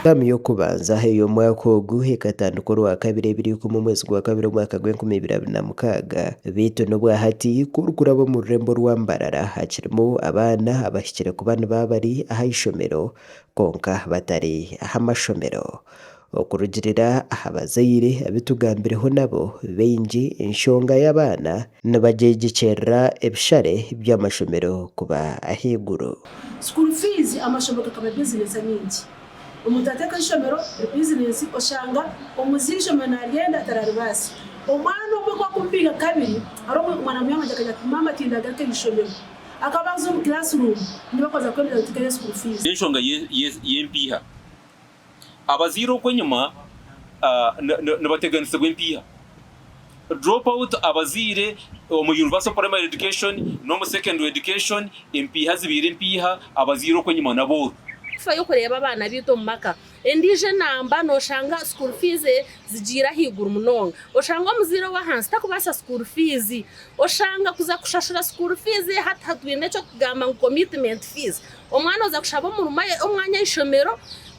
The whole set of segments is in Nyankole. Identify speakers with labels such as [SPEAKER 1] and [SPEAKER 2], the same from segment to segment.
[SPEAKER 1] Taamu y'okubanza ey'omwaka ogu ekatandika Orwakabiri ebiri ikumi omwezi gwakabiri omwaka gw'enkumi ibiri abiri na mukaaga. Beitu n'obwahati ku orikuraba omu rurembo orwa Mbarara hakirimu abaana abahikire kuba nibaba bari aha ishomero kwonka batari aha mashomero. Okurugiirira aha bazaire abu tugambireho nabo baingi enshonga y'abaana nibagyegyekyerera ebishare by'amashomero kuba ahaiguru.
[SPEAKER 2] School fees amashomero gakaba bizinesi anyingi. Omuntu ateeka eishomero riri bizinesi oshanga omuzaire eishomero naryenda atararibaasa. Omwana omwe ku akumubinga kabiri hariho omwana munywani wangye akagira ati maama tindagaruka aha ishomero. Akaba aza omu class room nibakubaza kwemeza ngu tuteyo school fees.
[SPEAKER 3] N'enshonga y'empiiha. Abazaire okwo enyima nibateganisibwa empiiha. Drop out abazaire omu universal primary education n'omu secondary education empiiha zibaire empiiha abazaire okwo enyima n'abooro.
[SPEAKER 4] Kufayo kureeba abaana baitu omu maka. Endiijo enamba noshanga school fees zigiire ahaiguru munonga. Oshanga omuzaire ow'ahansi takubaasa school fees. Oshanga kuza kushashura school fees hati hatwine eky'okugamba ngu commitment fees. Omwana oza kushaba omurimo omwanya ah'eishomero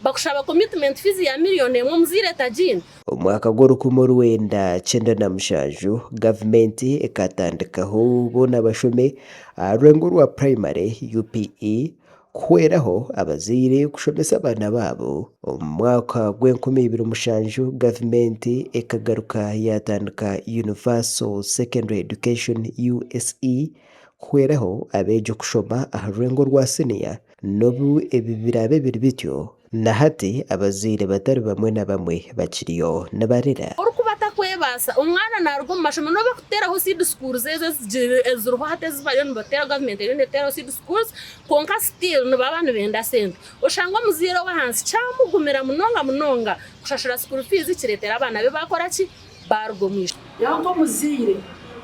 [SPEAKER 4] bakushaba commitment fees ya million emwe omuzaire tagiine.
[SPEAKER 1] Omwaka gw'orukumi orwenda kyenda na mushanju, gavumenti ekatandikaho Boona Bashome aha rurengo rwa Purayimare, UPE, kuhweraho abazaire kushomesa abaana baabo. Omu mwaka gw'enkumi ibiri mushanju, gavumenti ekagaruka yaatandika Universal Secondary Education, USE, kuhweraho abeegi kushoma aha rurengo rwa siniya. N'obu ebi biraabe biri bityo, na hati abazaire batari bamwe na bamwe bakiriyo nibarira.
[SPEAKER 4] Orikuba atakwebaasa, omwana naaruga omu mashomero n'obu barikuteeraho seed schools ezo eziriho hati ezi bariyo nibateeraho gavumenti eriyo neeteeraho seed schools kwonka still nibaba nibenda sente. Oshanga omuzaire ow'ahansi kyamugumira munonga munonga kushashura school fees kireetera abaana be baakora ki? Baaruga omu ishomero.
[SPEAKER 2] Nyowe nk'omuzaire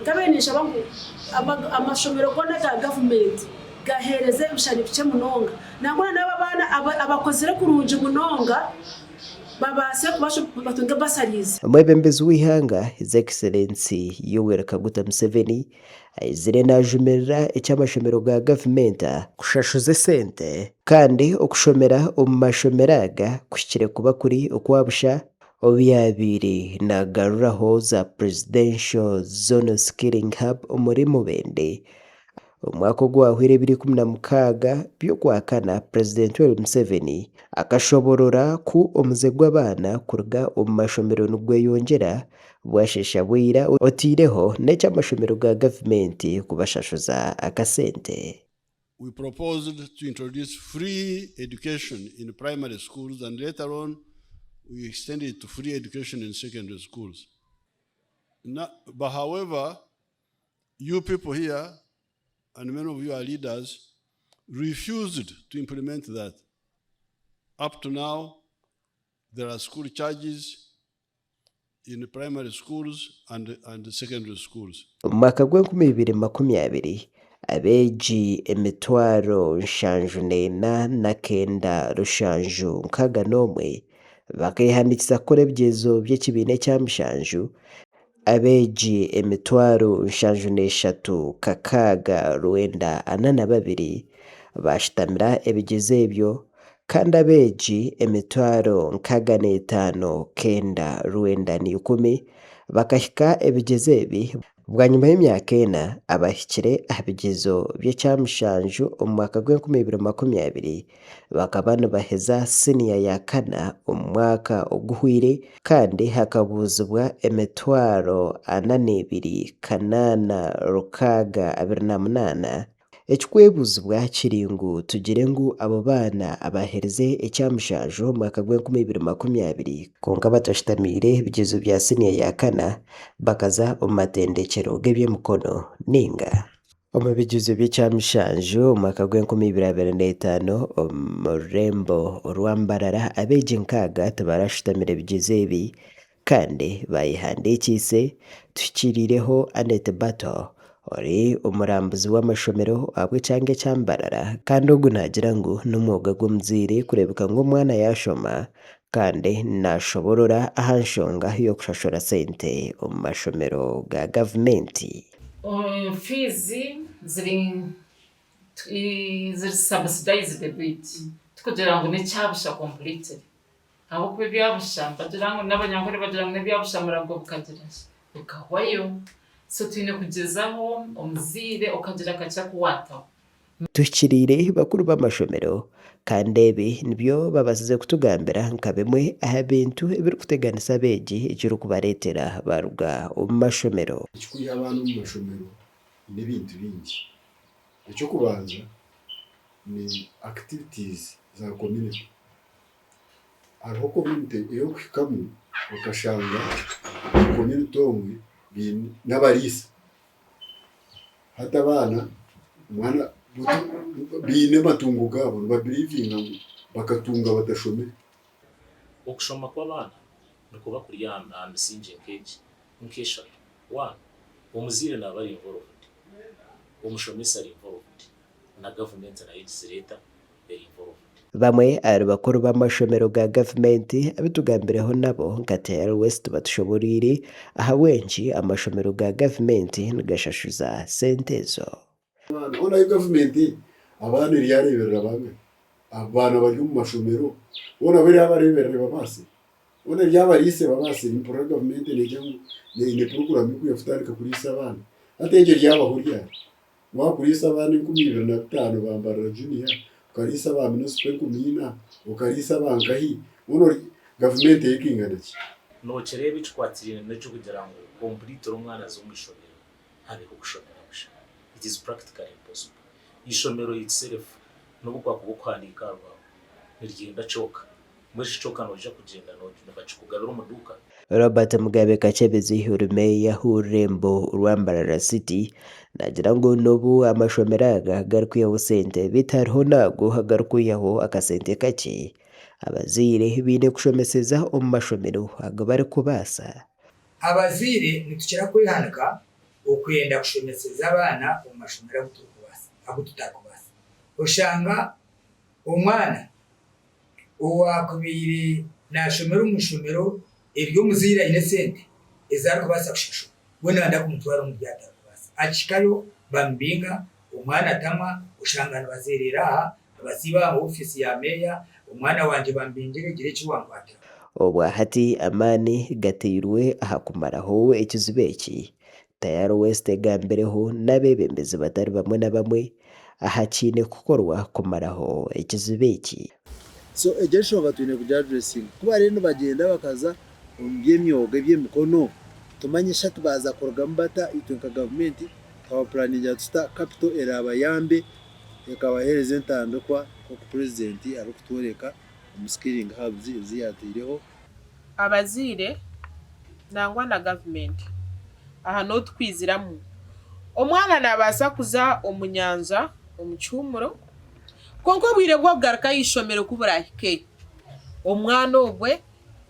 [SPEAKER 2] nkabaire ninshaba ngu amashomero goona aga gavumenti gaheereze ebishare bikye munonga nangwa na n'abo abaana abakozire kurungi munonga babaase batunge bursaries.
[SPEAKER 1] Omwebembezi w'eihanga His Excellency Yoweri Kaguta Museveni aizire najumirira eky'amashomero ga gavumenta kushashuza esente kandi okushomera omu mashomero aga kuhikire kuba kuri okwabusha obu yaabaire naagaruraho za Presidential Zonal Skilling Hub omuri Mubende omwaka ogwahweire 2016 by'Okwakana, Purezidenti Yoweri Museveni akashoborora ku omuze gw'abaana kuruga omu mashomero nigweyongyera bwasheesha bwira oteireho n'eky'amashomero ga gavumenti kubashashuza akasente.
[SPEAKER 5] We proposed to introduce free education in primary schools and later on we extended it to free education in secondary schools. Now, but however, you people here, and many of you are leaders, refused to implement that. Up to now, there are school charges in primary schools and, and secondary schools.
[SPEAKER 1] Omu mwaka gw'enkumi ibiri makumi abiri, abeegi emitwaro nshanju n'ena na kenda rushanju nkaaga n'omwe bakeehandiikisa kukora ebigyezo by'ekibiina ekya mushanju, abeegi emitwaro nshanju n'eshatu kakaaga rwenda ana na babiri baashutamira ebigyezo ebyo kandi abeegi emitwaro nkaaga n'etaano kenda rwenda na ikumi bakahika ebigyezo ebi Bwanyima y'emyaka ena, abahikire aha bigyezo by'ekyamushanju omu mwaka gw'enkumi ibiri makumi abiri bakaba nibaheza siniya ya kana omu mwaka oguhweire kandi hakabuuzibwa emitwaro ana n'ebiri kanaana rukaaga abiri na munaana Ekikwebuuzibwa kiri ngu tugire ngu abo baana abaaherize ekyamushanju omu mwaka gw'enkumi ibiri makumi abiri kwonka batashutamiire bigyezo bya siniya ya kana bakaza omu matendekyero g'eby'emikono nainga omu bigyezo by'ekyamushanju omu mwaka gw'enkumi ibiri abiri n'etaano omu rurembo orwa Mbarara abeegi nkaaga tibarashutamire bigyezo ebi Kandi baayehandiikiise Tuhikiriireho Annet Battle ori omurambuzi w'amashomero ahabw'ekyanga ekya Mbarara kandi ogu naagira ngu n'omwoga gw'omuzaire kureebeka ngu omwana yaashoma kandi naashoborora aha nshonga y'okushashura sente omu mashomero ga gavumenti.
[SPEAKER 6] Fiizi ziri ziri subsidized a bit tikugira ngu n'ekyabusha completely. Ahabw'okuba ebya busha nibagira ngu n'abanyankore bagira ngu n'ebya busha murago bukagira ki? Bukahwayo. So twine kugyezaho omuzaire okagira kakye aku waataho.
[SPEAKER 1] Tuhikiriire bakuru b'amashomero kandi ebi nibyo babasize kutugambira nka bimwe aha bintu ebirikuteganisa abeegi ekirikubareetera baruga omu mashomero.
[SPEAKER 7] Ekikwiha abaana omu mashomero n'ebintu bingi. Eky'okubanza ni activities za community. Hariho community ei orikuhikamu okashanga community omwe baine n'abariisa. Hati abaana omwana baine amatungo gaabo nibabiriivinga ngu bakatunga batashomire.
[SPEAKER 8] Okushoma kw'abaana nikuba kuri aha misingye nk'egi, nk'eshatu. One, omuzaire naaba ari involved, omushomesa ari involved, na gavumenti nayo egizire eta? Eri involved.
[SPEAKER 1] Bamwe ahari bakuru b'amashomero ga gavumenti abu tugambireho nabo nka Tayari West batushoboreire ahabw'enki amashomero ga gavumenti nigashashuza sente ezo.
[SPEAKER 7] Hoona ahi gavumenti abaana eryareeberera bangahi? Abaana bari omu mashomero boona bo eryabareeberera ebabaase? Boona eryabariisa ebabaase? Nimpurira gavumenti neegira ngu eine puroguraamu y'okwija kutandika kuriisa abaana. Hati egyo eryabaho ryari? Waakuriisa abaana 2500 ba Mbarara Junior, okariisa aba Municipal 4000, okariisa aba nkahi, mbwenu ori gavumenti eyeekingana ki?
[SPEAKER 8] Nokireeba ekikwatiraine n'ekyokugira ngu completely omwana aze omu ishomero habeho okushomera busha. It is practically impossible. Ishomero itself nobu kwakuba okuhandiika aha rubaaho niryenda chalk. Mbwenu shi chalk noija kugyenda nibakikugabira omu duuka?
[SPEAKER 1] Robert Mugabe Kakyebezi ori Meeya w'orurembo rwa Mbarara City naagira ngu n'obu amashomero aga garikwihaho sente beitu hariho n'ago agarikwihaho akasente kakye, abazaire baine kushomeseza omu mashomero agu barikubaasa.
[SPEAKER 9] Abazaire nitukira kwehanika okwenda kushomeseza abaana omu mashomero agu turikubaasa agu tutarikubaasa. Oshanga omwana owaakubaire naashomera omu ishomero ery'omuzaire aine esente ezi arikubaasa kushashura, we naayenda kumutwara omu ri atarikubaasa. Akihikayo bamubinga, omwana atamwa, oshanga nibazeereera aha, nibasiiba aha ofiisi ya meeya, omwana wangye bamubingire gira eki wankwatira.
[SPEAKER 1] Obwa hati amaani gateirwe aha kumaraho ekizibu eki, Tayari West egambireho n'abeebembezi batari bamwe na bamwe aha kiine kukorwa kumaraho ekizibu eki.
[SPEAKER 10] So egyo enshonga twine kugi addressinga. Ku bariyo nibagyenda bakaza omu by'emyoga eby'emikono, tumanye shi baaza kurugamu bata itwe nka gavumenti twabapuraningira tuta capital eraabayambe ekabaheereza entandikwa nk'oku purezidenti arikutworeka omu skilling hubs ezi yaataireho.
[SPEAKER 11] Abazaire nangwa na gavumenti aha niho tukwiziramu. Omwana nabaasa kuza omu nyanja omu kihuumuro kwonka obwire bw'okugaruka aha ishomero ku burahike, omwana ogwe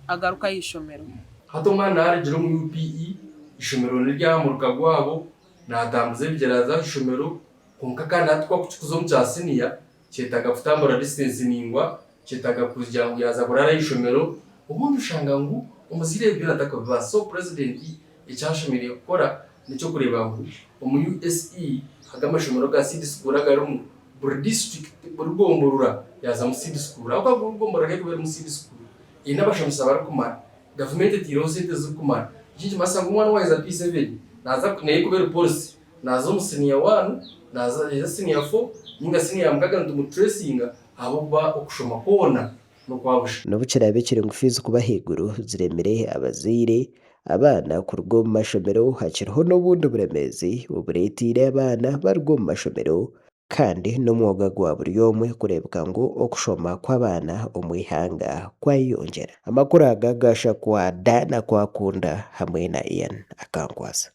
[SPEAKER 11] agaruke aha ishomero.
[SPEAKER 12] Hati omwana yaarugire omu UPE, eishomero n'ery'aha muruka gwabo, naatambuza ebigyere aza aha ishomero, kwonka kandi hati ku arikukikuza omu kya siniya, kyetaaga kutambura distance ningwa, kyetaaga kugira ngu yaaza kuraara aha ishomero, obundi oshanga ngu omuzaire ebyo byona tarikubibaasa. So purezidenti eki ashemereire kukora n'eky'okureeba ngu omu USE aga amashomero ga seed school agarimu, buri district, buri gomborora yaazamu seed school ahabw'okuba buri gomborora ku erikuba erimu seed school eine abashomesa barikumara, gavumenti etaireho sente zirikumara, eki nikimanyisa ngu omwana owaaheza P7 naaza neyo ekuba eri policy Naaza omu siniya wani, naaza siniya fo, ninga siniya ya mukaga nitumuturesinga ahabw'okuba okushoma kwona n'okwa busha.
[SPEAKER 1] N'obu kiraabe kiri ngu fiizi kuba ahaiguru ziremire abazaire, abaana kuruga omu mashomero, hakiriho n'obundi buremeezi obureeteire abaana baruga omu mashomero kandi n'omwoga gwa buri omwe kureebeka ngu okushoma kw'abaana omu ihanga kwayeyongyera. Amakuru aga gaashakwa Diana Kwakunda hamwe na Ian Akankwasa.